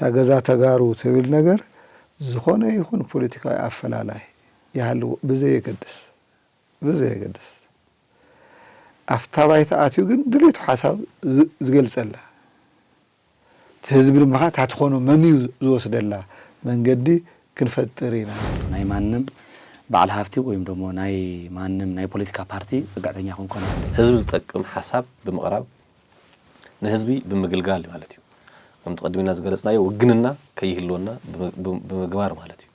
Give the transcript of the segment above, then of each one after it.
እታ ገዛ ተጋሩ ትብል ነገር ዝኾነ ይኹን ፖለቲካዊ ኣፈላላይ ይሃልዎ ብዘየገድስ፣ ብዘየገድስ፣ ኣብታ ባይታ ኣትዩ ግን ድሌቱ ሓሳብ ዝ-፣ ዝገልጸላ፣ እቲ ህዝቢ ድማ እታ ትኾኖ መምዩ ዝወስደላ መንገዲ ክንፈጥር ኢና። ናይ ማንም በዓል ሃፍቲ ወይም ደሞ ናይ ማንም ናይ ፖለቲካ ፓርቲ ጽግዕተኛ ክንኮን። ህዝቢ ዝጠቅም ሓሳብ ብምቕራብ ንህዝቢ ብምግልጋል ማለት እዩ። ከምቲ ቀድሚና ዝገለጽናዮ ውግንና ከይህልወና ብምግ-፣ ብምግባር ማለት እዩ።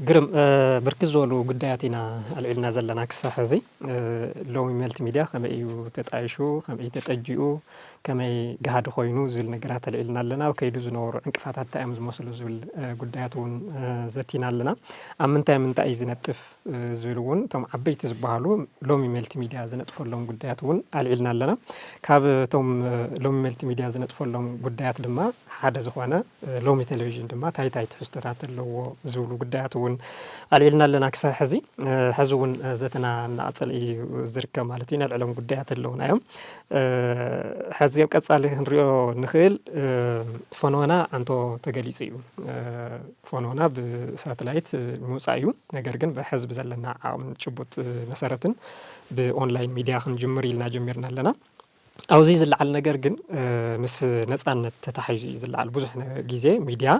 ግርም፣ ብርክት ዝበሉ ጉዳያት ኢና ኣልዒልና ዘለና ክሳብ ሕዚ። ሎሚ መልቲ ሚድያ ከመይ እዩ ተጣይሹ፣ ከመይ እዩ ተጠጂኡ፣ ከመይ ገሃዲ ኮይኑ ዝብል ነገራት ኣልዒልና ኣለና። ኣብ ከይዱ ዝነበሩ ዕንቅፋታት እንታይ እዮም ዝመስሉ ዝብል ጉዳያት እውን ዘቲና ኣለና። ኣብ ምንታይ ምንታይ እዩ ዝነጥፍ ዝብል እውን እቶም ዓበይቲ ዝበሃሉ ሎሚ መልቲ ሚድያ ዝነጥፈሎም ጉዳያት እውን ኣልዒልና ኣለና። ካብ እቶም ሎሚ መልቲ ሚድያ ዝነጥፈሎም ጉዳያት ድማ ሓደ ዝኾነ ሎሚ ቴሌቪዥን ድማ እንታይ እንታይ ትሕዝቶታት ኣለዎ ዝብሉ ጉዳያት እውን ኣልዒልና ኣለና ክሳብ ሕዚ። ሕዚ እውን ዘተና እናቐጸለ እዩ ዝርከብ ማለት እዩ። ነልዕሎም ጉዳያት ኣለውና እዮም። ሕዚ ኣብ ቀጻሊ ክንሪኦ ንኽእል ፈኖና ኣንቶ ተገሊጹ እዩ። ፈኖና ብሳተላይት ምውጻእ እዩ። ነገር ግን ብሕዚ ብዘለና ዓቕምን ጭቡጥ መሰረትን ብኦንላይን ሚድያ ክንጅምር ኢልና ጀሚርና ኣለና። ኣብዚ ዝለዓል ነገር ግን ምስ ነፃነት ተታሒዙ እዩ ዝለዓል። ብዙሕ ግዜ ሚድያ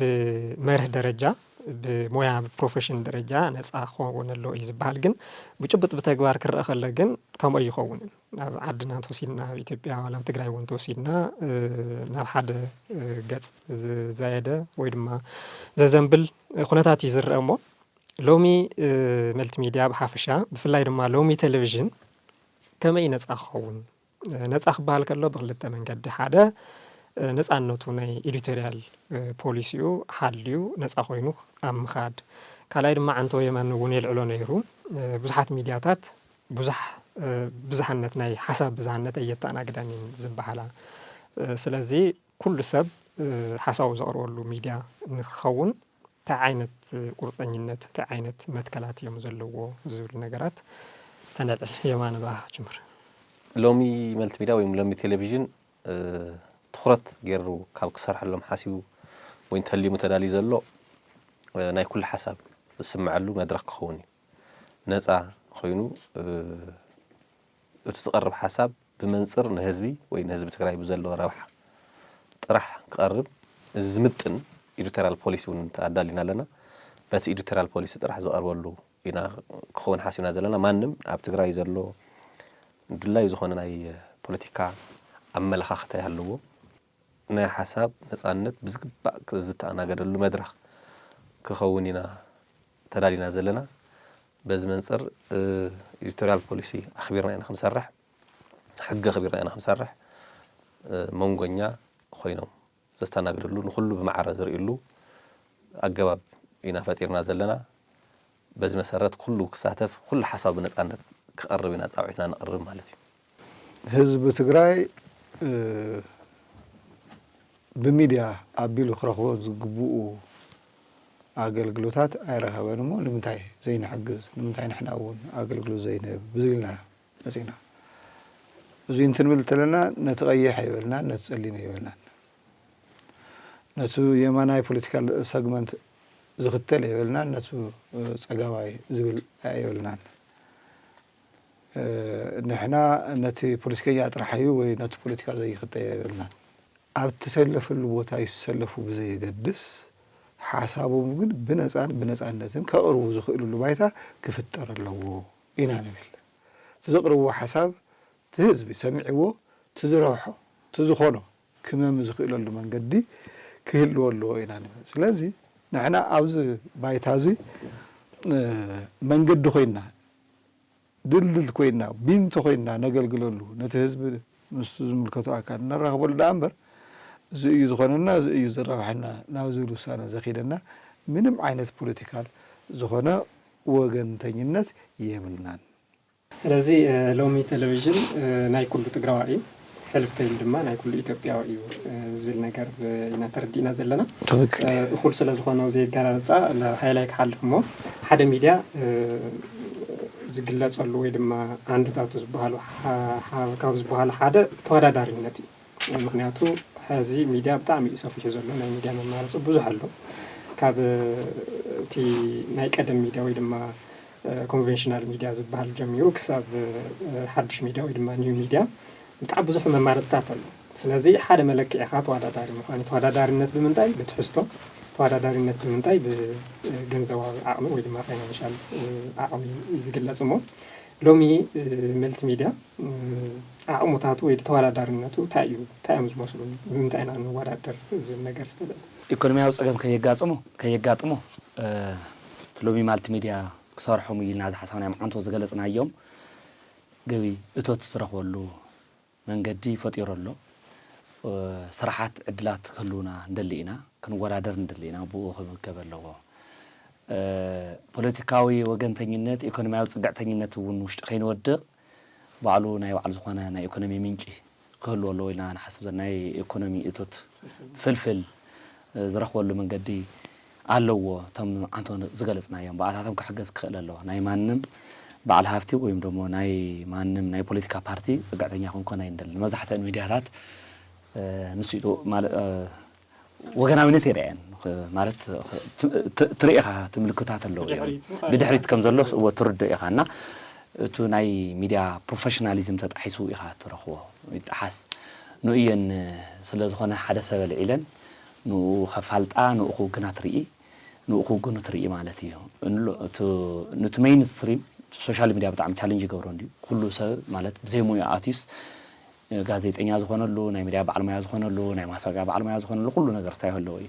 ብመርህ ደረጃ ብሞያ ብፕሮፌሽን ደረጃ ነፃ ክኸውን ኣለዎ እዩ ዝበሃል። ግን ብጭቡጥ ብተግባር ክረአ ከሎ ግን ከምኡ ኣይኸውንን። ኣብ ዓድና እንተወሲድና ኣብ ኢትዮጵያ ዋላ ኣብ ትግራይ እውን እንተወሲድና ናብ ሓደ ገፅ ዝዛየደ ወይ ድማ ዘዘንብል ኩነታት እዩ ዝረአ እሞ ሎሚ መልቲ ሚድያ ብሓፈሻ ብፍላይ ድማ ሎሚ ቴሌቪዥን ከመይ ነፃ ክኸውን? ነፃ ክበሃል ከሎ ብክልተ መንገዲ፣ ሓደ ነፃነቱ ናይ ኤዲቶሪያል ፖሊሲኡ ሓልዩ ነፃ ኮይኑ ኣብ ምኻድ፣ ካልኣይ ድማ ዓንቶ የማን እውን የልዕሎ ነይሩ። ብዙሓት ሚድያታት ብዙሕ ብዝሓነት ናይ ሓሳብ ብዝሃነት ኣየተኣናግዳን እየን ዝበሃላ። ስለዚ ኩሉ ሰብ ሓሳቡ ዘቕርበሉ ሚድያ ንክኸውን እንታይ ዓይነት ቁርፀኝነት እንታይ ዓይነት መትከላት እዮም ዘለዎ ዝብል ነገራት ተነልዕል። የማነ ብኣኻ ጅምር። ሎሚ መልቲ ሚድያ ወይም ሎሚ ቴሌቪዥን ትኹረት ገይሩ ካብ ክሰርሐሎም ሓሲቡ ወይ እንተሊሙ ተዳልዩ ዘሎ ናይ ኩሉ ሓሳብ ዝስምዐሉ መድረኽ ክኸውን እዩ። ነፃ ኮይኑ እቲ ዝቐርብ ሓሳብ ብመንፅር ንህዝቢ ወይ ንህዝቢ ትግራይ ብዘለዎ ረብሓ ጥራሕ ክቐርብ እዚ ዝምጥን ኤዲቶሪያል ፖሊሲ እውን ኣዳሊና ኣለና። በቲ ኤዲቶሪያል ፖሊሲ ጥራሕ ዝቐርበሉ ኢና ክኸውን ሓሲብና ዘለና። ማንም ኣብ ትግራይ ዘሎ ድላይ ዝኾነ ናይ ፖለቲካ ኣመለኻኽታ ይሃለዎ ናይ ሓሳብ ነፃነት ብዝግባእ ዝተኣናገደሉ መድረኽ ክኸውን ኢና ተዳሊና ዘለና። በዚ መንፅር ኤዲቶሪያል ፖሊሲ ኣኽቢርና ኢና ክንሰርሕ፣ ሕጊ ኣኽቢርና ኢና ክንሰርሕ። መንጎኛ ኮይኖም ዘስተናግድሉ ንኹሉ ብማዕረ ዝርእሉ ኣገባብ ኢና ፈጢርና ዘለና። በዚ መሰረት ኩሉ ክሳተፍ ኩሉ ሓሳብ ብነፃነት ክቐርብ ኢና ፃውዒትና ነቕርብ ማለት እዩ። ህዝቢ ትግራይ ብሚድያ ኣቢሉ ክረኽቦ ዝግብኡ ኣገልግሎታት ኣይረኸበን እሞ ንምንታይ ዘይንሕግዝ፣ ንምንታይ ንሕና እውን ኣገልግሎት ዘይንህብ ብዝብል ኢና መፂና። እዚ እንትንብል እንተለና ነቲ ቀይሕ ኣይበልናን ነቲ ፀሊም ኣይበልናን። ነቱ የማናይ ፖለቲካል ሰግመንት ዝኽተል ኣይበልናን፣ ነቱ ፀጋማይ ዝብል ኣይበልናን። ንሕና ነቲ ፖለቲከኛ ጥራሕ እዩ ወይ ነቲ ፖለቲካ ዘይኽተል ኣይበልናን። ኣብ ትሰለፈሉ ቦታ ይሰለፉ ብዘየገድስ ሓሳቦም ግን ብነፃን ብነፃነትን ከቕርቡ ዝኽእልሉ ባይታ ክፍጠር ኣለዎ ኢና ንብል። እቲ ዘቕርብዎ ሓሳብ እቲ ህዝቢ ሰሚዕዎ እቲ ዝረብሖ እቲ ዝኾኖ ክመም ዝኽእለሉ መንገዲ ክህልዎ ኣለዎ ኢና ንብል። ስለዚ ንሕና ኣብዚ ባይታ እዚ መንገዲ ኮይና ድልድል ኮይና ቢንቶ ኮይና ነገልግለሉ ነቲ ህዝቢ ምስቲ ዝምልከቶ ኣካል ነራኽበሉ ደኣ እምበር እዚ እዩ ዝኾነና እዚ እዩ ዘራብሐና ናብ ዝብል ውሳነ ዘኺደና ምንም ዓይነት ፖለቲካል ዝኾነ ወገንተኝነት የብልናን። ስለዚ ሎሚ ቴሌቪዥን ናይ ኩሉ ትግራዋይ እዩ፣ ሕልፍ ተይሉ ድማ ናይ ኩሉ ኢትዮጵያዊ እዩ ዝብል ነገር ኢና ተረዲእና ዘለና። እኹል ስለ ዝኾነ እዚ ኣገላልፃ ሃይላይ ክሓልፍ እሞ ሓደ ሚድያ ዝግለጸሉ ወይ ድማ ዓንድታቱ ዝበሃሉ ካብ ዝበሃሉ ሓደ ተወዳዳሪነት እዩ። ምክንያቱ ሕዚ ሚድያ ብጣዕሚ እዩ ሰፊሑ ዘሎ፣ ናይ ሚድያ መማረፂ ብዙሕ ኣሎ። ካብ እቲ ናይ ቀደም ሚድያ ወይ ድማ ኮንቨንሽናል ሚድያ ዝበሃል ጀሚሩ ክሳብ ሓዱሽ ሚድያ ወይ ድማ ኒው ሚድያ ብጣዕሚ ብዙሕ መማረፅታት ኣሎ። ስለዚ ሓደ መለክዒኻ ተወዳዳሪ ምዃን እዩ። ተወዳዳሪነት ብምንታይ? ብትሕዝቶ። ተወዳዳሪነት ብምንታይ? ብገንዘባዊ ዓቕሚ ወይ ድማ ፋይናንሻል ዓቕሚ እዩ ዝግለፅ እሞ ሎሚ መልቲ ሚድያ ዓቕሙታቱ ወይ ተወዳዳሪነቱ እንታይ እዩ? እንታይ እዮም ዝመስሉ? ብምንታይ ኢና ንወዳደር ዝብል ነገር ዝተለለ። ኢኮኖሚያዊ ፀገም ከየጋጥሞ ከየጋጥሞ እቲ ሎሚ ማልቲ ሚድያ ክሰርሖም እዩ ኢልና ዝሓሰብናዮም ዓንቶ ዝገለፅናዮም ገቢ እቶት ዝረኽበሉ መንገዲ ፈጢሩ ኣሎ። ስራሓት ዕድላት ክህልውና ንደሊ ኢና፣ ክንወዳደር ንደሊ ኢና፣ ብኡ ክምገብ ኣለዎ። ፖለቲካዊ ወገንተኝነት፣ ኢኮኖሚያዊ ፅግዕተኝነት እውን ውሽጢ ከይንወድቕ ባዕሉ ናይ ባዕሉ ዝኾነ ናይ ኢኮኖሚ ምንጪ ክህልዎ ኣለዎ ኢልና ንሓስብ ዘለና። ናይ ኢኮኖሚ እቶት ፍልፍል ዝረኽበሉ መንገዲ ኣለዎ። እቶም ዓንቶ ዝገለፅናዮም ብኣታቶም ክሕገዝ ክኽእል ኣለዎ። ናይ ማንም በዓል ሃፍቲ ወይም ደሞ ናይ ማንም ናይ ፖለቲካ ፓርቲ ፅግዕተኛ ክንኮን ኣይንደልን። መብዛሕተን ሚድያታት ንሱ ኢሉ ማለት ወገናዊነት የርእየን ማለት ትርኢ ኢኻ፣ ትምልክታት ኣለዎ እዮም። ብድሕሪት ከም ዘሎ እዎ ትርድእ ኢኻ እና እቱ ናይ ሚድያ ፕሮፌሽናሊዝም ተጣሒሱ ኢኻ ትረኽቦ። ይጠሓስ ንኡ እየን ስለ ዝኾነ ሓደ ሰብ ኣልዒለን ንኡ ከፋልጣ ንኡ ክውግና ትርኢ ንኡ ክውግኑ ትርኢ ማለት እዩ። ንቱ ሜይንስትሪም ሶሻል ሚድያ ብጣዕሚ ቻለንጅ ይገብሮ እንዲዩ። ኩሉ ሰብ ማለት ብዘይ ሙያ ኣትዩስ ጋዜጠኛ ዝኾነሉ፣ ናይ ሚድያ በዓል ሞያ ዝኾነሉ፣ ናይ ማስታወቂያ በዓል ሞያ ዝኾነሉ ኩሉ ነገር ስታይ ኣለዎ እዩ።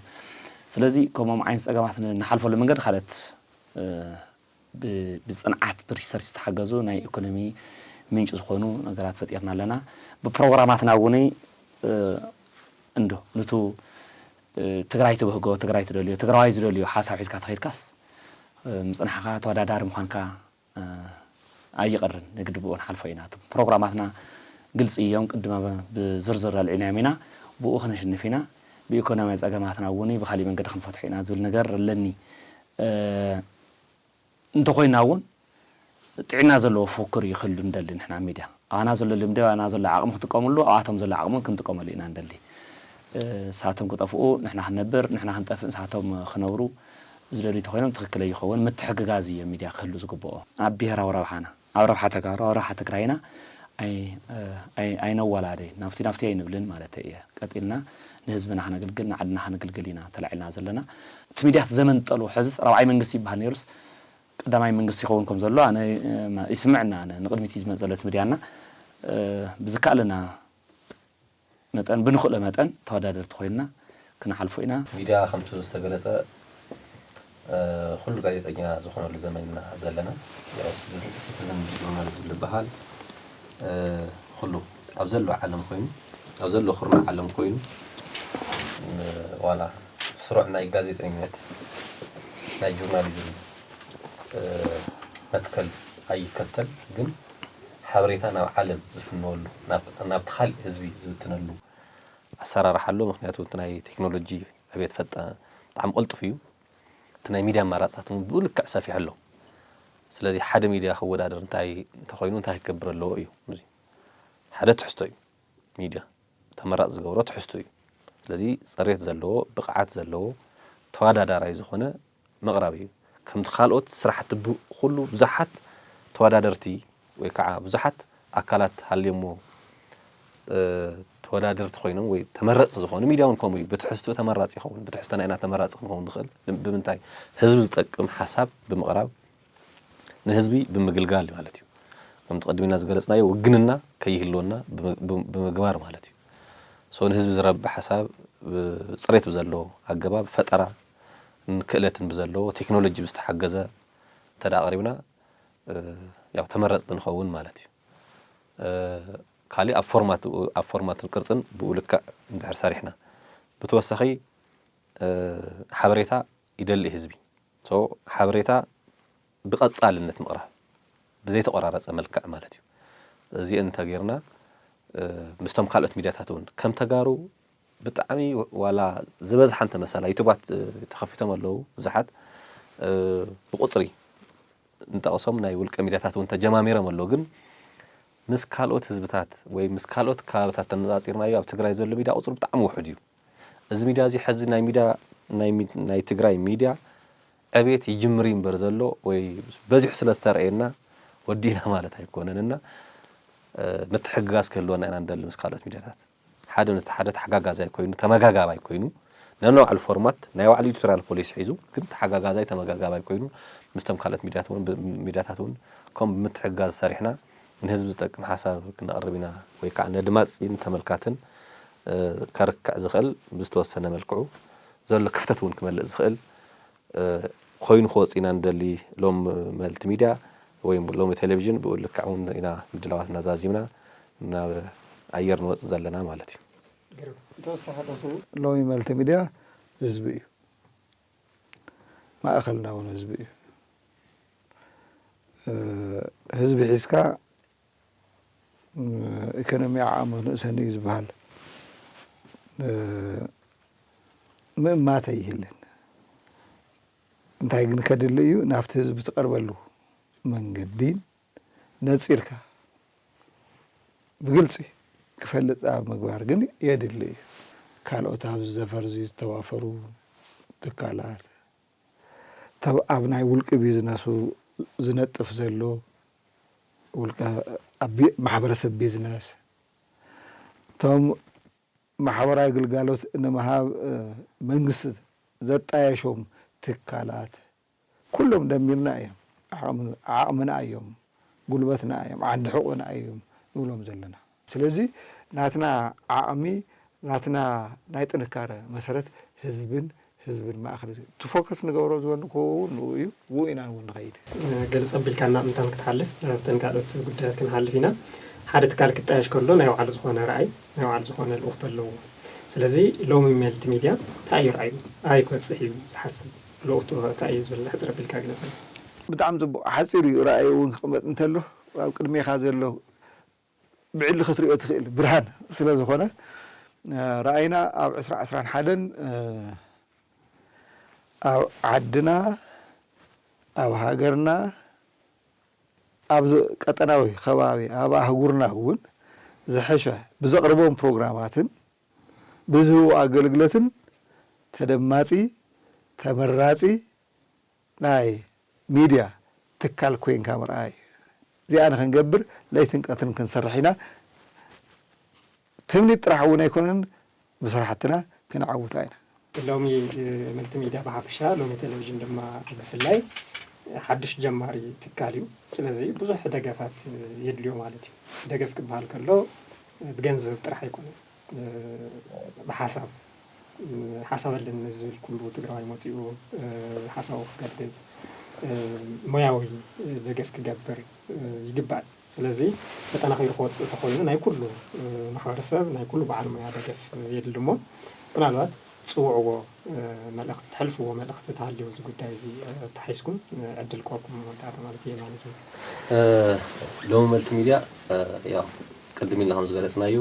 ስለዚ ከምኦም ዓይነት ፀገማት ንሓልፈሉ መንገዲ ካልኦት ብፅንዓት ብሪሰርች ዝተሓገዙ ናይ ኢኮኖሚ ምንጭ ዝኾኑ ነገራት ፈጢርና ኣለና። ብፕሮግራማትና እውን እንዶ ንቱ ትግራይ ትብህጎ ትግራይ ትደልዮ ትግራዋይ ዝደልዮ ሓሳብ ሒዝካ ተኸይድካስ ምፅናሕኻ ተወዳዳሪ ምዃንካ ኣይቐርን። ንግዲ ብኡ ንሓልፎ ኢና። እቶም ፕሮግራማትና ግልፂ እዮም። ቅድመ ብዝርዝር ኣልዒልናዮም ኢና። ብኡ ክነሽንፍ ኢና። ብኢኮኖሚያዊ ፀገማትና እውን ብካሊእ መንገዲ ክንፈትሖ ኢና ዝብል ነገር ኣለኒ። እንተኾይና እውን ጥዕና ዘለዎ ፍክክር እዩ ክህሉ ንደሊ ንሕና ሚድያ። ኣባና ዘሎ ልምዲ ኣባና ዘሎ ዓቕሚ ክጥቀምሉ ኣብኣቶም ዘሎ ዓቕሚ ክንጥቀመሉ ኢና ንደሊ። ንሳቶም ክጠፍኡ ንሕና ክንነብር ንሕና ክንጠፍእ ንሳቶም ክነብሩ ዝደልዩ ተኮይኖም ትክክለ ይኸውን። ምትሕግጋዝ እዩ ሚድያ ክህሉ ዝግብኦ ኣብ ብሄራዊ ረብሓና ኣብ ረብሓ ተጋሩ ኣብ ረብሓ ትግራይና ኣይነወላደ ናብቲ ናብቲ ኣይንብልን ማለት እየ። ቀጢልና ንህዝብና ክነግልግል ንዓድና ክነግልግል ኢና ተላዒልና ዘለና። እቲ ሚድያ ዘመን ጠልዎ ሕዝስ ራብዓይ መንግስቲ ይበሃል ነይሩስ ቀዳማይ መንግስቲ ይኸውን ከም ዘሎ ኣነ ይስምዕና። ኣነ ንቕድሚት እዩ ዝመፅ ዘሎ እቲ ሚድያና ብዝከኣለና መጠን ብንኽእሎ መጠን ተወዳደርቲ ኮይንና ክንሓልፎ ኢና። ሚድያ ከምቲ ዝተገለፀ ኩሉ ጋዜጠኛ ዝኾነሉ ዘመን ኢና ዘለና። ሲቲዝን ጆርናሊዝም ዝበሃል ኩሉ ኣብ ዘሎ ዓለም ኮይኑ ኣብ ዘሎ ኩርናዕ ዓለም ኮይኑ ዋላ ስሩዕ ናይ ጋዜጠኝነት ናይ ጆርናሊዝም መትከል ኣይከተል ግን ሓበሬታ ናብ ዓለም ዝፍነወሉ ናብቲ ካሊእ ህዝቢ ዝብትነሉ ኣሰራርሓ ኣሎ። ምክንያቱ እቲ ናይ ቴክኖሎጂ ዕቤት ፈጠ ብጣዕሚ ቅልጡፍ እዩ። እቲ ናይ ሚድያ ኣማራፅታት እውን ብኡ ልክዕ ሰፊሑ ኣሎ። ስለዚ ሓደ ሚድያ ክወዳደር እንታይ እንተኮይኑ እንታይ ክገብር ኣለዎ እዩ። ሓደ ትሕዝቶ እዩ። ሚድያ ተመራፂ ዝገብሮ ትሕዝቶ እዩ። ስለዚ ፅሬት ዘለዎ ብቕዓት ዘለዎ ተወዳዳራይ ዝኾነ ምቕራብ እዩ። ከምቲ ካልኦት ስራሕቲ ኩሉ ብዙሓት ተወዳደርቲ ወይ ከዓ ብዙሓት ኣካላት ሃልዮሞ ተወዳደርቲ ኮይኖም ወይ ተመረፅቲ ዝኾኑ ሚድያ እውን ከምኡ እዩ። ብትሕዝትኡ ተመራፂ ይኸውን። ብትሕዝቶና ኢና ተመራፂ ክንኸውን ንኽእል። ብምንታይ? ህዝቢ ዝጠቅም ሓሳብ ብምቕራብ ንህዝቢ ብምግልጋል ማለት እዩ። ከምቲ ቀድሚና ዝገለፅናዮ ውግንና ከይህልወና ብምግባር ማለት እዩ። ሶ ንህዝቢ ዝረብሕ ሓሳብ ብፅሬት ብዘለዎ ኣገባብ ፈጠራ ክእለትን ብዘለዎ ቴክኖሎጂ ብዝተሓገዘ እንተዳ ኣቕሪብና ያው ተመረፅቲ ንኸውን ማለት እዩ። ካሊእ ኣብ ፎርማት ኣብ ፎርማትን ቅርፅን ብኡ ልክዕ እንድሕር ሰሪሕና ብተወሳኺ ሓበሬታ ይደሊ ህዝቢ። ሶ ሓበሬታ ብቐፃልነት ምቕራብ ብዘይተቆራረፀ መልክዕ ማለት እዩ። እዚአን እንተጌርና ምስቶም ካልኦት ሚድያታት እውን ከም ተጋሩ ብጣዕሚ ዋላ ዝበዝሓ እንተመሰላ ዩቱባት ተኸፊቶም ኣለዉ ብዙሓት ብቁፅሪ ንጠቕሶም ናይ ውልቀ ሚድያታት እውን ተጀማሚሮም ኣለዉ። ግን ምስ ካልኦት ህዝብታት ወይ ምስ ካልኦት ከባብታት ተነጻጺርናዮ ኣብ ትግራይ ዘሎ ሚድያ ቁጽሩ ብጣዕሚ ውሑድ እዩ። እዚ ሚድያ እዚ ሕዚ ናይ ሚድያ ናይ ሚ- ናይ ትግራይ ሚድያ ዕቤት ይጅምር እዩ እምበር ዘሎ ወይ በዚሑ ስለ ዝተረእየና ወዲእና ማለት ኣይኮነን እና እ፣ ምትሕግጋዝ ክህልወና ኢና ንደሊ ምስ ካልኦት ሚድያታት ሓደ ምስ ሓደ ተሓጋጋዛይ ኮይኑ ተመጋጋባይ ኮይኑ ነናይ ባዕሉ ፎርማት ናይ ባዕሉ ኤዲቶሪያል ፖሊሲ ሒዙ ግን ተሓጋጋዛይ ተመጋጋባይ ኮይኑ ምስቶም ካልኦት ሚድያት እውን ብ- ሚድያታት እውን ከም ብምትሕግጋዝ ሰሪሕና ንህዝቢ ዝጠቅም ሓሳብ ክነቕርብ ኢና ወይ ከዓ ነድማፂን ተመልካትን እ፣ ከርክዕ ዝኽእል ብዝተወሰነ መልክዑ ዘሎ ክፍተት እውን ክመልእ ዝኽእል ኮይኑ ክወፅእ ኢና ንደሊ። ሎም መልቲ ሚድያ ወይ ሎም ቴሌቪዥን ብኡ ልክዕ እውን ኢና ምድላዋትና ዛዚምና ናብ ኣየር ንወፅእ ዘለና ማለት እዩ። ሎሚ መልቲ ሚድያ ህዝቢ እዩ፣ ማእኸልና እውን ህዝቢ እዩ። ህዝቢ ሒዝካ ኢኮኖሚ ዓቕሚ ክንእሰኒ እዩ ዝበሃል ምእማት ኣይህልን። እንታይ ግን ከድሊ እዩ ናብቲ ህዝቢ ትቐርበሉ መንገዲን ነፂርካ ብግልፂ ክፈልጥ ኣብ ምግባር ግን የድሊ እዩ። ካልኦት ኣብዚ ዘፈር እዚ ዝተዋፈሩ ትካላት ተብ ኣብ ናይ ውልቂ ቢዝነሱ ዝነጥፍ ዘሎ ውልቀ ኣብ ቢ- ማሕበረሰብ ቢዝነስ እቶም ማሕበራዊ ግልጋሎት ንምሃብ መንግስቲ ዘጣየሾም ትካላት ኩሎም ደሚርና እዮም ዓቕምና እዮም ጉልበትና እዮም ዓንዲ ሕቆና እዮም ንብሎም ዘለና። ስለዚ ናትና ዓቕሚ ናትና ናይ ጥንካረ መሰረት ህዝብን ህዝብን ማእኸል እዩ። እቲ ፎከስ ንገብሮ ዝበልኩ ንኡ እዩ ብኡ ኢና እውን ንኸይድ። ገለ ጸቢልካ እናእምታን ክትሓልፍ ናብተን ካልኦት ጉዳያት ክንሓልፍ ኢና። ሓደ ትካል ክጣየሽ ከሎ ናይ ባዕሉ ዝኾነ ራእይ ናይ ባዕሉ ዝኾነ ልኡኽቶ ኣለዎ። ስለዚ ሎሚ መልቲ ሚድያ እንታይ እዩ ራእዩ? ኣበይ ክበፅሕ እዩ ዝሓስብ? ልኡኽቶ እንታይ እዩ ዝብል ሕፅር ኣቢልካ ግለፀልና። ብጣዕሚ ፅቡቕ ሓፂር እዩ ራእዩ እውን ክቕመጥ እንተሎ ኣብ ቅድሜኻ ዘሎ ብዕሊ ክትሪኦ ትኽእል ብርሃን ስለ ዝኾነ ራእይና ኣብ ዕስራ ዕስራን ሓደን ኣብ ዓድና ኣብ ሃገርና ኣብ ቀጠናዊ ከባቢ ኣብ ኣህጉርና እውን ዝሐሸ ብዘቕርቦም ፕሮግራማትን ብዝህቡ ኣገልግሎትን ተደማፂ ተመራፂ ናይ ሚድያ ትካል ኮይንካ ምርኣይ እዚኣ ንክንገብር ለይትን ቀትርን ክንሰርሕ ኢና። ትምኒት ጥራሕ እውን ኣይኮነን ብስራሕትና ክነዓውታ ኢና። ሎሚ መልቲ ሚድያ ብሓፈሻ ሎሚ ቴሌቪዥን ድማ ብፍላይ ሓዱሽ ጀማሪ ትካል እዩ። ስለዚ ብዙሕ ደገፋት የድልዮ ማለት እዩ። ደገፍ ክበሃል ከሎ ብገንዘብ ጥራሕ ኣይኮነን። ብሓሳብ ሓሳብ ኣለኒ ዝብል ኩሉ ትግራዋይ መፂኡ ሓሳቡ ክገልፅ ሞያዊ ደገፍ ክገብር ይግባእ። ስለዚ ተጠናኺሩ ክወፅእ ተኮይኑ ናይ ኩሉ ማሕበረሰብ ናይ ኩሉ በዓል ሞያ ደገፍ የድሊ እሞ ምናልባት ፅውዕዎ መልእክቲ ተሕልፍዎ መልእክቲ ተሃልዮ እዚ ጉዳይ እዚ ተሓይስኩም ዕድል ክወኩም መወዳእታ ማለት እየ ማለት እዩ። ሎሚ መልቲ ሚድያ ያው ቅድም ኢልና ከም ዝገለፅናዮ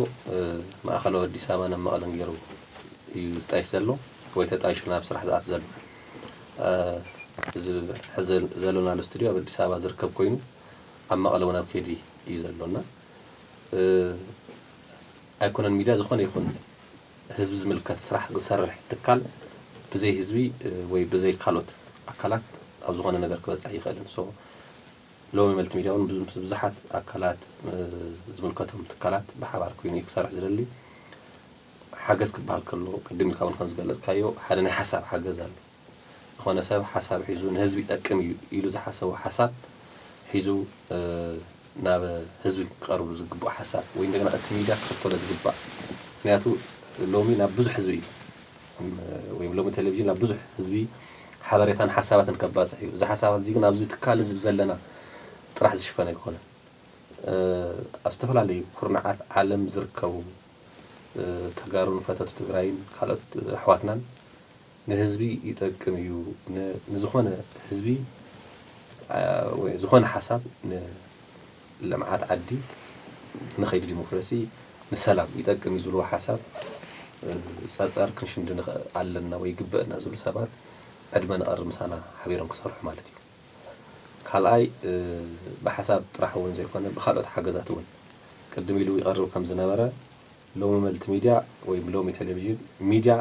ማእኸላዊ ኣዲስ ኣበባ ናብ መቐለን ገይሩ እዩ ዝጣይሽ ዘሎ ወይ ተጣይሹ ናብ ስራሕ ዝኣት ዘሎ። እዚ ሕዚ ዘለናሉ ስቱድዮ ኣብ ኣዲስ ኣበባ ዝርከብ ኮይኑ ኣብ መቐለ እውን ኣብ ከይዲ እዩ ዘሎ እና ኣይኮነን ሚድያ ዝኾነ ይኹን ህዝቢ ዝምልከት ስራሕ ዝሰርሕ ትካል ብዘይ ህዝቢ ወይ ብዘይ ካልኦት ኣካላት ኣብ ዝኾነ ነገር ክበፅሕ ኣይኽእልን። ሎሚ መልቲ ሚድያ እውን ምስ ብዙሓት ኣካላት ዝምልከቶም ትካላት ብሓባር ኮይኑ እዩ ክሰርሕ ዝደሊ። ሓገዝ ክበሃል ከሎ ቅድም ኢልካ እውን ከም ዝገለፅካዮ ሓደ ናይ ሓሳብ ሓገዝ ኣሎ። ዝኾነ ሰብ ሓሳብ ሒዙ ንህዝቢ ይጠቅም እዩ ኢሉ ዝሓሰቦ ሓሳብ ሒዙ ናብ ህዝቢ ክቐርብ ዝግብኦ ሓሳብ ወይ እንደገና እቲ ሚድያ ክኽተሎ ዝግባእ ምክንያቱ ሎሚ ናብ ብዙሕ ህዝቢ እዩ ወይም ሎሚ ቴሌቪዥን ናብ ብዙሕ ህዝቢ ሓበሬታን ሓሳባትን ከባፅሕ እዩ። እዚ ሓሳባት እዚ ግን ኣብዚ ትካል እዚ ዘለና ጥራሕ ዝሽፈን ኣይኮነን። ኣብ ዝተፈላለዩ ኩርናዓት ዓለም ዝርከቡ ተጋሩን ፈተቱ ትግራይን ካልኦት ኣሕዋትናን ንህዝቢ ይጠቅም እዩ። ንዝኾነ ህዝቢ ወይ ዝኾነ ሓሳብ ንልምዓት ዓዲ ንኸይዲ ዲሞክራሲ ንሰላም ይጠቅም እዩ ዝብልዎ ሓሳብ ፀፀር ክንሽንዲ ንኽእል ኣለና ወይ ይግበአና ዝብሉ ሰባት ዕድመ ንቐርብ ምሳና ሓቢሮም ክሰርሑ ማለት እዩ። ካልኣይ ብሓሳብ ጥራሕ እውን ዘይኮነ ብካልኦት ሓገዛት እውን ቅድም ኢሉ ይቐርብ ከም ዝነበረ ሎሚ መልቲ ሚድያ ወይ ሎሚ ቴሌቪዥን ሚድያ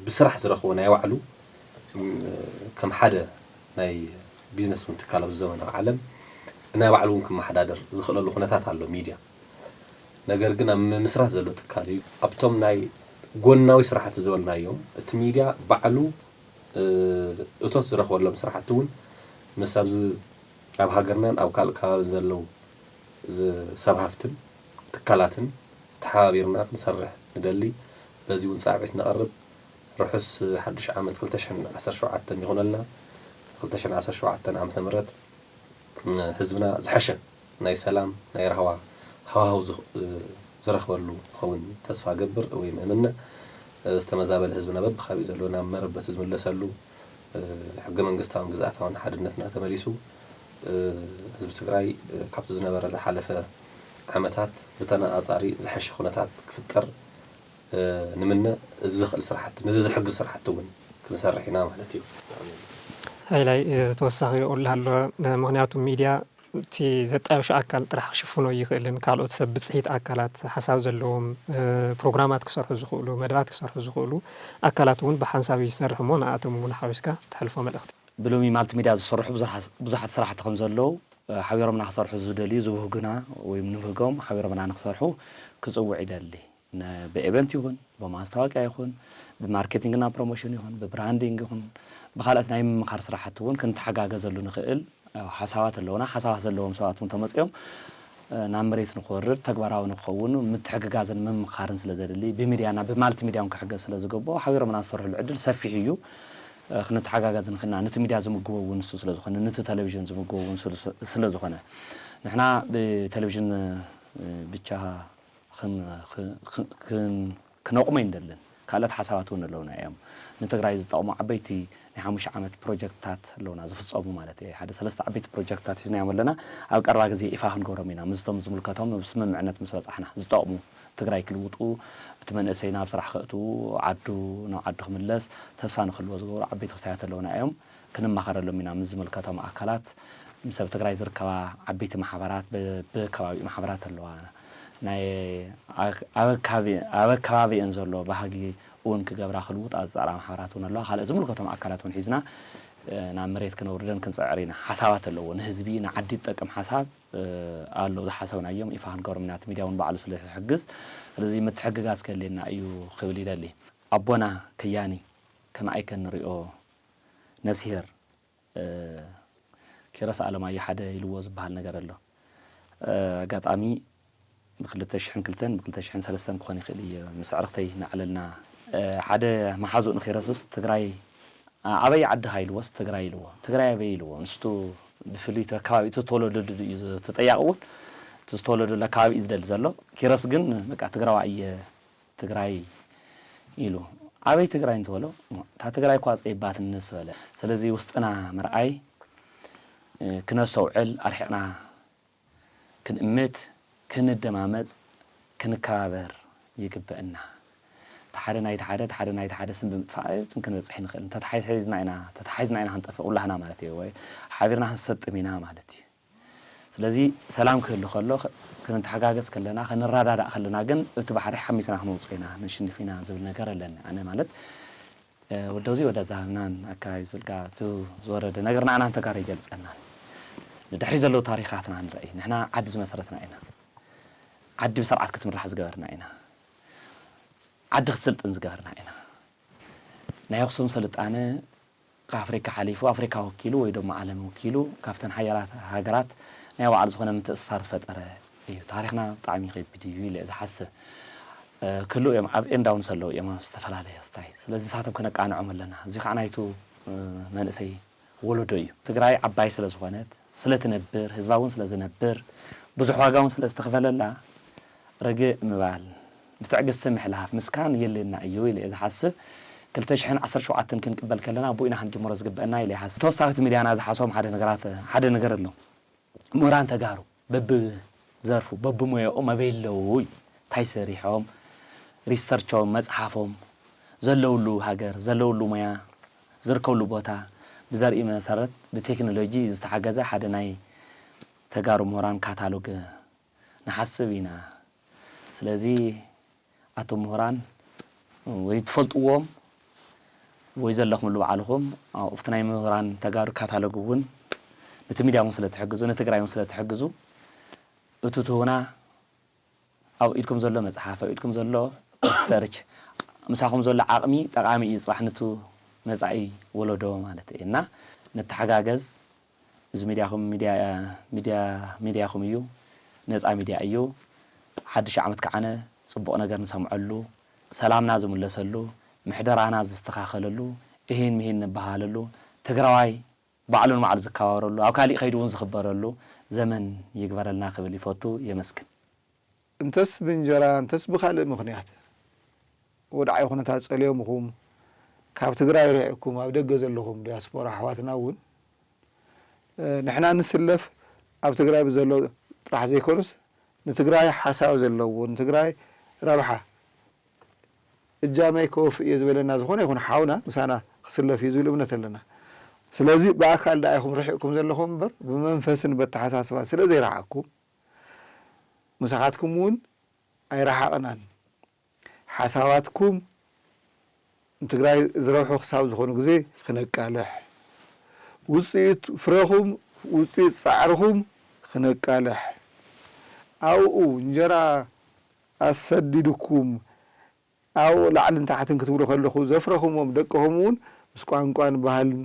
ብስራሕ ዝረኽቦ ናይ ባዕሉ ከም ሓደ ናይ ቢዝነስ እውን ትካል ኣብዚ ዘመናዊ ዓለም ናይ ባዕሉ እውን ክመሓዳደር ዝኽእለሉ ኩነታት ኣሎ ሚድያ። ነገር ግን ኣብ ምምስራት ዘሎ ትካል እዩ። ኣብቶም ናይ ጎናዊ ስራሕቲ ዝበልናዮም እቲ ሚድያ ባዕሉ እቶት ዝረኽበሎም ስራሕቲ እውን ምስ ኣብዚ ኣብ ሃገርናን ኣብ ካልእ ከባቢ ዘለዉ ሰብ ሃፍትን ትካላትን ተሓባቢርና ክንሰርሕ ንደሊ። በዚ እውን ፃዕቤት ነቐርብ። ርሑስ ሓዱሽ ዓመት ክልተ ሽሕን ዓሰርተ ሸውዓተን ይኹነልና። ክልተ ሽሕን ዓሰርተ ሸውዓተን ዓመተ ምህረት ህዝብና ዝሐሸ ናይ ሰላም ናይ ራህዋ ሃዋህው ዝረኽበሉ ክኸውን ተስፋ ገብር ወይ ምእምነ። ዝተመዛበለ ህዝብና በብኻቢኡ ዘሎ ናብ መረበቱ ዝምለሰሉ ሕገ መንግስታውን ግዝኣታውን ሓድነትና ተመሊሱ ህዝቢ ትግራይ ካብቲ ዝነበረ ዝሓለፈ ዓመታት ብተነፃፃሪ ዝሐሸ ኩነታት ክፍጠር ንምነ። እዚ ዘኽእል ስራሕቲ ነዚ ዝሕግዝ ስራሕቲ እውን ክንሰርሕ ኢና ማለት እዩ። ሃይላይ ተወሳኺ ይቕሉ ኣሎ። ምክንያቱ ሚድያ እቲ ዘጣየሹ ኣካል ጥራሕ ክሽፍኖ ይኽእልን ካልኦት ሰብ ብፅሒት ኣካላት ሓሳብ ዘለዎም ፕሮግራማት ክሰርሑ ዝኽእሉ መደባት ክሰርሑ ዝኽእሉ ኣካላት እውን ብሓንሳብ ይሰርሕ እሞ ንኣቶም እውን ሓዊስካ ተሕልፎ መልእኽቲ። ብሎሚ ማልቲ ሚድያ ዝስርሑ ብዙሓት ስራሕቲ ከም ዘለዉ ሓቢሮምና ክሰርሑ ዝደልዩ ዝብህጉና ወይ ንብህጎም ሓቢሮምና ንክሰርሑ ክፅውዕ ይደሊ። ብኤቨንት ይኹን ብማስታወቂያ ይኹን ብማርኬቲንግና ፕሮሞሽን ይኹን ብብራንዲንግ ይኹን ብካልኦት ናይ ምምኻር ስራሕቲ እውን ክንተሓጋገዘሉ ንኽእል ሓሳባት ኣለውና። ሓሳባት ዘለዎም ሰባት እውን ተመፅኦም ናብ መሬት ንክወርድ ተግባራዊ ንክኸውን ምትሕግጋዝን ምምኻርን ስለ ዘድሊ ብሚድያና ብማልቲ ሚድያ እውን ክሕገዝ ስለ ዝግብኦ ሓቢሮምና ዝሰርሕሉ ዕድል ሰፊሕ እዩ። ክንተሓጋገዝ ንኽእልና ነቲ ሚድያ ዝምግቦ እውን ንሱ ስለ ዝኾነ ነቲ ቴሌቪዥን ዝምግቦ እውን ስለ ዝኾነ ንሕና ብቴሌቪዥን ብቻ ክነቑሞ ኣይንደልን። ካልኦት ሓሳባት እውን ኣለውና እዮም። ንትግራይ ዝጠቕሙ ዓበይቲ ናይ ሓሙሽተ ዓመት ፕሮጀክትታት ኣለውና ዝፍፀሙ ማለት እየ። ሓደ ሰለስተ ዓበይቲ ፕሮጀክትታት ሒዝናዮም ኣለና። ኣብ ቀረባ ግዜ ይፋ ክንገብሮም ኢና ምስቶም ዝምልከቶም ስምምዕነት ምስ በፃሕና ዝጠቕሙ ትግራይ ክልውጡ እቲ መንእሰይ ናብ ስራሕ ከእትዉ ዓዱ ናብ ዓዱ ክምለስ ተስፋ ንክህልዎ ዝገብሩ ዓበይቲ ክስታያት ኣለውና እዮም። ክንማኸረሎም ኢና ምስ ዝምልከቶም ኣካላት ምስ ኣብ ትግራይ ዝርከባ ዓበይቲ ማሕበራት ብከባቢኡ ማሕበራት ኣለዋ ናይ ኣብ ኣካባቢአን ዘሎ ባህጊ እውን ክገብራ ክልውጣ ዝፀዕራ ማሕበራት እውን ኣለዋ ካልእ ዝምልከቶም ኣካላት እውን ሒዝና ናብ መሬት ክነውርደን ክንፅዕር ኢና ሓሳባት ኣለዎ ንህዝቢ ንዓዲ ዝጠቅም ሓሳብ ኣሎ ዝሓሰብናዮም ይፋ ክንገብሮም ኢና እቲ ሚድያ እውን ባዕሉ ስለ ዝሕግዝ ስለዚ ምትሕግጋዝ ከልየና እዩ ክብል ይደሊ ኣቦና ከያኒ ከመይ ከንሪኦ ነብስሄር ኪሮስ ኣለማዮ ሓደ ኢልዎ ዝበሃል ነገር ኣሎ ኣጋጣሚ ብ ክልተ ሽሕን ክልተን ብ ክልተ ሽሕን ሰለስተን ክኾን ይኽእል እዩ ምስ ዕርኽተይ እናዕለልና ሓደ መሓዙእ ንኪሮስስ ትግራይ ኣበይ ዓድኻ ኢልዎስ ትግራይ ኢልዎ ትግራይ ኣበይ ኢልዎ ንስቱ ብፍልይ እቲ ከባቢ እቲ ዝተወለደሉ እዩ ተጠያቂ እውን እቲ ዝተወለደሉ ኣካባቢ እዩ ዝደሊ ዘሎ ኪሮስ ግን በቃ ትግራዋ እየ ትግራይ ኢሉ ኣበይ ትግራይ እንተበሎ እታ ትግራይ እኳ ፀይባትንስ በለ ስለዚ ውስጥና ምርኣይ ክነስተውዕል ኣርሒቕና ክንእምት ክንደማመፅ ክንከባበር ይግበእና እቲ ሓደ ናይቲ ሓደ እቲ ሓደ ናይቲ ሓደ ስም ብምጥፋእ ክንበፅሕ ንኽእል እንተተሓሒዝና ኢና እንተተሓሒዝና ኢና ክንጠፍእ ኩላህና ማለት እዩ ወይ ሓቢርና ክንሰጥም ኢና ማለት እዩ ስለዚ ሰላም ክህሉ ከሎ ክንተሓጋገዝ ከለና ክንረዳዳእ ከለና ግን እቲ ባሕሪ ሓሚስና ክንወፅኦ ኢና ነሽንፍ ኢና ዝብል ነገር ኣለኒ ኣነ ማለት ወደዚ ወደ ዛህብናን ኣካባቢ ስልካ እቲ ዝወረደ ነገር ንዓና ተጋሩ ይገልፀና ንድሕሪ ዘለዉ ታሪኻትና ንርኢ ንሕና ዓዲ ዝመሰረትና ኢና ዓዲ ብስርዓት ክትምራሕ ዝገበርና ኢና ዓዲ ክትስልጥን ዝገበርና ኢና ናይ ኣክሱም ስልጣነ ኣፍሪካ ሓሊፉ ኣፍሪካ ወኪሉ ወይ ደሞ ዓለም ወኪሉ ካብተን ሓያላት ሃገራት ናይ ባዕሉ ዝኾነ ምትእስሳር ዝፈጠረ እዩ ታሪኽና ብጣዕሚ ይኸቢድ እዩ ኢለ ዝሓስብ ክህልው እዮም ኣብ ኤንዳውንስ ኣለዉ እዮም ኣብ ዝተፈላለየ ስታይ ስለዚ ንሳቶም ከነቃንዖም ኣለና እዚ ከዓ ናይቱ መንእሰይ ወለዶ እዩ ትግራይ ዓባይ ስለ ዝኾነት ስለ ትነብር ህዝባ እውን ስለ ዝነብር ብዙሕ ዋጋ እውን ስለ ዝተኽፈለላ ርግእ ምባል ብትዕግስቲ ምሕላፍ ምስካን የድልየና እዩ ኢለ እየ ዝሓስብ ክልተ ሽሕን ዓሰርተ ሸውዓተን ክንቅበል ከለና ብኡ ኢና ክንጅምሮ ዝግበአና ኢለ ይሓስብ ተወሳኺ እቲ ሚድያና ዝሓስቦም ሓደ ነገራት ሓደ ነገር ኣሎ ምሁራን ተጋሩ በብዘርፉ በብሞያኦም ኣበይ ኣለዉ እዩ እንታይ ሰሪሖም ሪሰርቾም መፅሓፎም ዘለውሉ ሃገር ዘለውሉ ሞያ ዝርከብሉ ቦታ ብዘርኢ መሰረት ብቴክኖሎጂ ዝተሓገዘ ሓደ ናይ ተጋሩ ምሁራን ካታሎግ ንሓስብ ኢና። ስለዚ ኣቶም ምሁራን ወይ ትፈልጥዎም ወይ ዘለኹምሉ ባዕልኹም ኣብቲ ናይ ምሁራን ተጋሩ ካታሎግ እውን ነቲ ሚድያ እውን ስለ ትሕግዙ፣ ንትግራይ እውን ስለ ትሕግዙ፣ እቱ ትህቡና ኣብ ኢድኩም ዘሎ መጽሓፍ፣ ኣብ ኢድኩም ዘሎ ሪሰርች፣ ምሳኹም ዘሎ ዓቕሚ ጠቓሚ እዩ፣ ጽባሕ ንቱ መጻኢ ወለዶ ማለት እዩ። እና ንተሓጋገዝ። እዚ ሚድያኹም ሚድያ፣ ሚድያ፣ ሚድያኹም እዩ፣ ነጻ ሚድያ እዩ። ሓድሽ ዓመት ከዓነ ጽቡቕ ነገር ንሰምዐሉ፣ ሰላምና ዝምለሰሉ፣ ምሕደራና ዝስተኻኸለሉ፣ እሂን ምሂን ንበሃለሉ፣ ትግራዋይ ባዕሉ ንባዕሉ ዝከባበረሉ፣ ኣብ ካሊእ ከይዱ እውን ዝኽበረሉ ዘመን ይግበረልና ክብል ይፈቱ። የመስግን። እንተስ ብእንጀራ፣ እንተስ ብኻልእ ምኽንያት ወድዓዊ ኩነታት ጸልዮምኹም፣ ካብ ትግራይ ርሒቕኩም ኣብ ደገ ዘለኹም ዲያስፖራ ኣሕዋትና እውን፣ እ፣ ንሕና ንስለፍ ኣብ ትግራይ ብዘሎ ጥራሕ ዘይኮኑስ፣ ንትግራይ ሓሳብ ዘለዎ፣ ንትግራይ ረብሓ እጃመይ ከወፍእ እየ ዝበለና ዝኾነ ይኹን ሓውና ምሳና ክስለፍ እዩ ዝብል እምነት ኣለና። ስለዚ ብኣካል ደኣ ኢኹም ርሒቕኩም ዘለኹም እምበር፣ ብመንፈስን በተሓሳስባን ስለ ዘይረሓቕኩም፣ ምሳኻትኩም እውን ኣይረሓቕናን። ሓሳባትኩም ንትግራይ ዝረብሑ ክሳብ ዝኾኑ ግዜ ክነቃልሕ፣ ውፅኢት ፍረኹም፣ ውፅኢት ፃዕርኹም ክነቃልሕ፣ ኣብኡ እንጀራ ኣሰዲድኩም ኣብኡ ላዕልን ታሕትን ክትብሉ ከለኹ ዘፍረኹሞም ደቅኹም እውን ምስ ቋንቋን ባህልን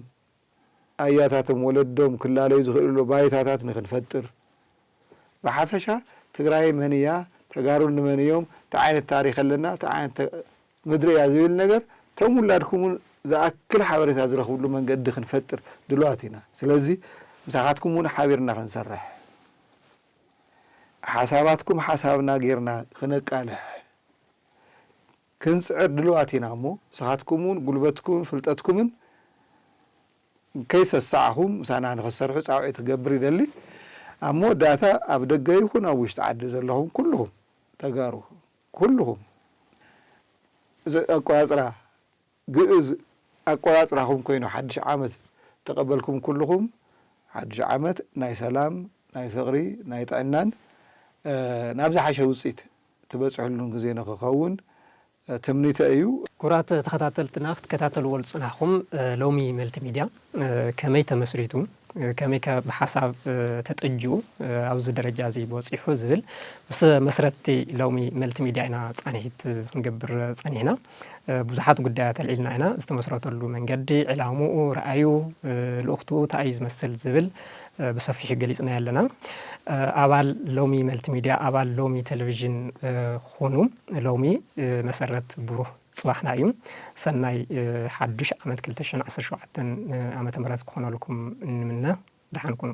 ኣያታቶም ወለዶም ክላለዩ ዝኽእልሉ ባይታታት ንክንፈጥር፣ ብሓፈሻ ትግራይ መን እያ፣ ተጋሩ ንመን እዮም፣ እንታይ ዓይነት ታሪኽ ኣለና፣ እንታይ ዓይነት ተ-፣ ምድሪ እያ ዝብል ነገር እቶም ውላድኩም እውን ዝኣክል ሓበሬታ ዝረኽብሉ መንገዲ ክንፈጥር ድልዋት ኢና። ስለዚ ምሳኻትኩም እውን ሓቢርና ክንሰርሕ፣ ሓሳባትኩም ሓሳብና ጌርና ክነቃልሕ ክንጽዕር ድልዋት ኢና እሞ፣ ንስኻትኩም እውን ጉልበትኩምን ፍልጠትኩምን ከይሰሳዕኹም ምሳና ንኽትሰርሑ ጻውዒት ክገብር ይደሊ። ኣብ መወዳእታ ኣብ ደገ ይኹን ኣብ ውሽጢ ዓዲ ዘለኹም ኩልኹም ተጋሩ፣ ኩልኹም እዚ ኣቆጻጽራ ግእዝ ኣቆጻጽራኹም ኮይኑ ሓድሽ ዓመት ተቐበልኩም ኩልኹም ሓድሽ ዓመት ናይ ሰላም፣ ናይ ፍቕሪ፣ ናይ ጥዕናን፣ እ፣ ናብ ዝሓሸ ውጽኢት ትበጽሕሉን ግዜ ንኽኸውን፣ እ፣ ትምኒተይ እዩ። ክቡራት ተኸታተልትና ክትከታተልዎ ዝጸናሕኩም፣ እ፣ ሎሚ መልቲ ሚድያ፣ እ፣ ከመይ ተመስሪቱ፣ እ፣ ከመይ ከ ብሓሳብ፣ እ፣ ተጠጅኡ፣ እ፣ ኣብዚ ደረጃ እዚ በጺሑ ዝብል ምስ መስረትቲ ሎሚ መልቲ ሚድያ ኢና ጻንሒት ክንገብር ጸኒሕና። እ፣ ብዙሓት ጉዳያት ኣልዒልና ኢና። ዝተመስረተሉ መንገዲ፣ ዕላምኡ፣ ረኣዩ፣ እ፣ ልኡኽትኡ እንታይ እዩ ዝመስል ዝብል፣ እ፣ ብሰፊሑ ገሊጽናዮ ኣለና። እ፣ ኣባል ሎሚ መልቲ ሚድያ፣ ኣባል ሎሚ ቴሌቪዥን፣ እ፣ ኩኑ። ሎሚ፣ እ፣ መሰረት ብሩህ ጽባሕና እዩ። ሰናይ፣ እ፣ ሓዱሽ ዓመት ክልተ ሽሕን ዓሰርተ ሸውዓተን ዓመተ ምህረት ክኾነልኩም ንምነ። ደሓን ኩኑ።